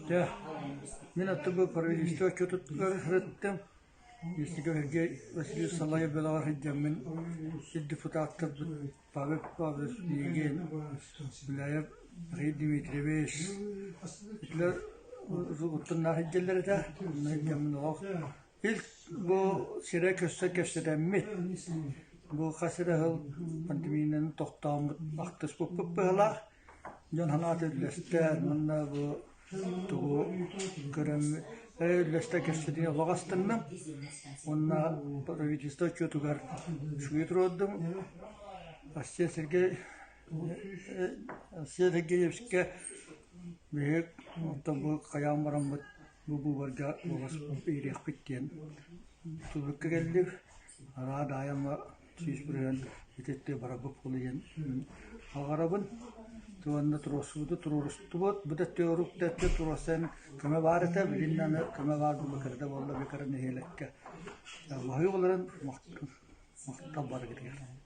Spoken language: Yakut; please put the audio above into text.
Дьэ, мин оттон бу правительство отчуотугар сырыттым. Сергей Васильевич салайа бөлөҕөр сылдьаммын сир депутаттарбыт Павел Павлович Егин, Гуляев Михаил Дмитриевич итилэр оттонноох сылдьаллар этэ. Онно сылдьаммын олох Ил бу сирэ көстө кэпсэтэммит, бу хас эрэ сыл пандемиянан тохтооммут ахтыспыппыт быһалаах, дьон санаата үллэстэр уонна бу тугу көрөммүт үллэстэ кэпсэтии олох астынным уонна правительство отчуотугар үчүгэй туруордум. Арсен Сергей Арсен Сергеевичкэ биһиги оттон бу хайаан бараммыт бу быыбарга куолас биэриэхпит диэн тулукка кэллим. Араа даайама 100% ититти барабыт буолуо диэн баҕарабын. Уонна туруорсубуту туруорустубут. Бу да өттүгэр да өттүгэр туруорсан көмө баар этэ. Билигин аны көмө баар буолла кырата буолла бу кыра нэһиэлэккэ. Маһыы олорон махтал барыгытыгар.